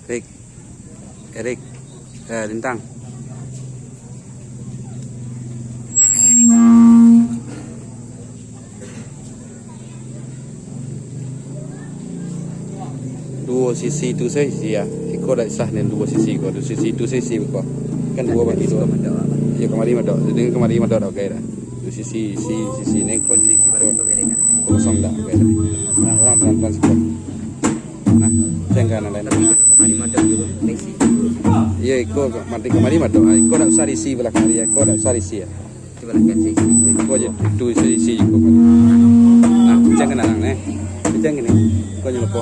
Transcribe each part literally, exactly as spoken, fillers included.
Erik. Erik. Eh, Lintang. Duo sisi tu saisi, ya. Iko dak sah nen duo sisi ko. Duo sisi tu saisi ko. Kan duo bagi duo. Ya, kamari madok. Jadi kamari madok dak oke dah. Duo sisi, isi, sisi nen ko sisi ko. Kosong dak oke dah. Nah, urang pelan-pelan sikit. Nah, cengka nan lain. Iyo, iko mati kamari madok. Iko dak usah diisi balakang ari, iko dak usah diisi, ya. Iko je, itu isi, isi iko. Nah, kencang kena nang, eh. Kencang kena. Iko jangan lupa.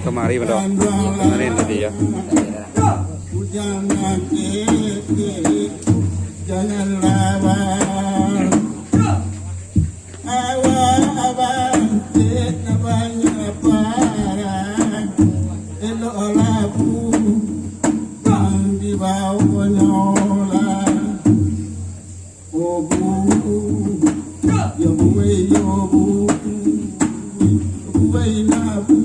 Kamari, Bro. Kamari tadi, ya. Jangan lawan. Awak bantik banyak parang, elok labu nan dibawonyo lah. Obu, yo buwei, yo bu, buwei labu.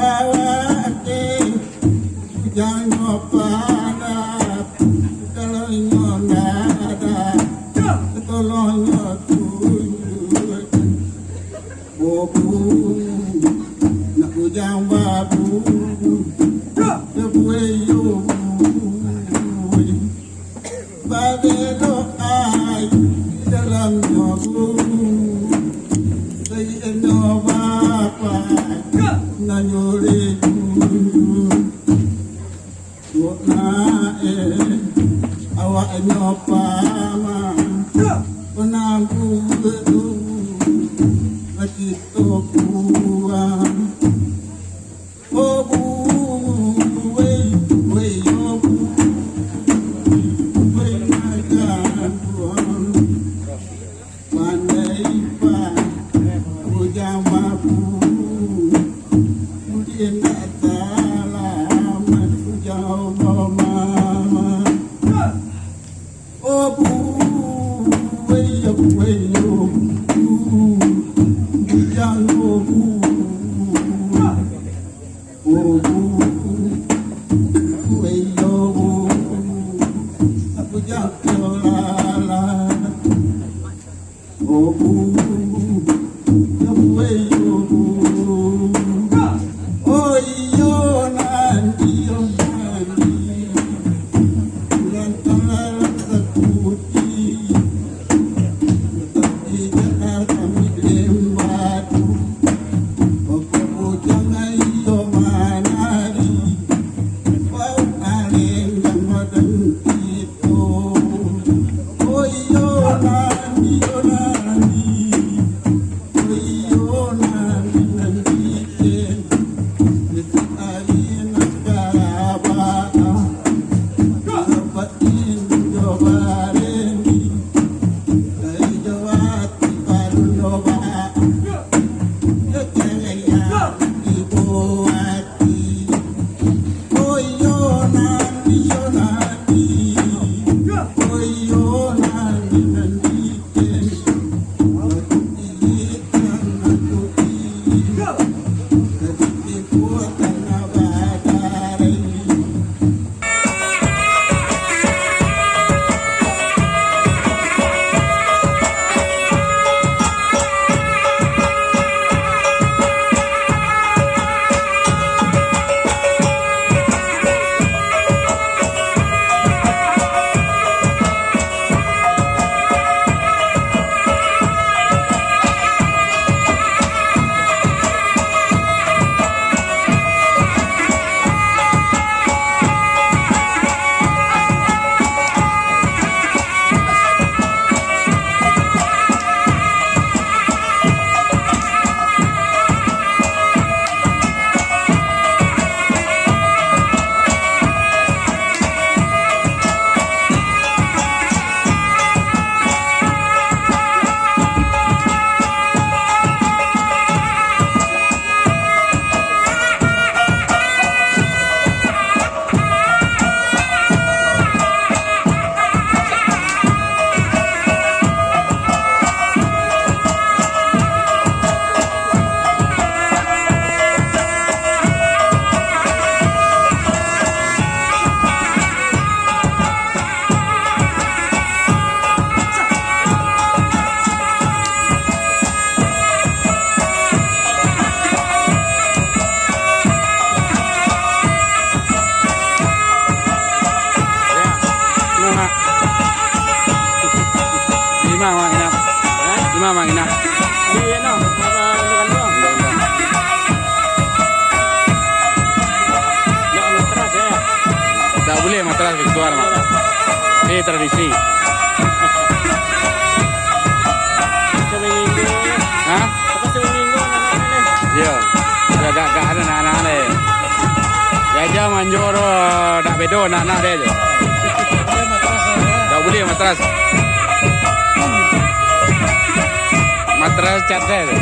Awak tu, jangan nyo pandap, kalau nyo ndak ada, tolong nyo tunjuk. Bobu, nak bujang babu, yo buwei yo buwei. Babelok ai dalam nyobu, sainyo bapa nanyuri dulu. Tuak nae, awaknyo paman, pananggu tu, laki tokuan. Obu, wei, obu, wei, obu, bujang obu. Obu, wei, obu, bujang kelala. Obu, obu, wei, obu. Oh iyo, nan iyo, nan iyo. Bulan talang sakuti. Tapi Jakarta milik batu. Oke, bujang iyo manari. Bau aleng yang badan kito. Oh iyo, nan iyo, nan iyo. Nah. Iya, nah. Apa, apa, apa, apa? Ndak matras, ya? Ndak buliah matras virtual, Mak. Ini tradisi. Seminggu. Hah? Apa seminggu, anak-anak ni? Iya. Agak-agak ada anak-anak ni. Gajah manjo tu, ndak bedo anak-anak dia je. Ndak buliah matras. Matras cat deh tu.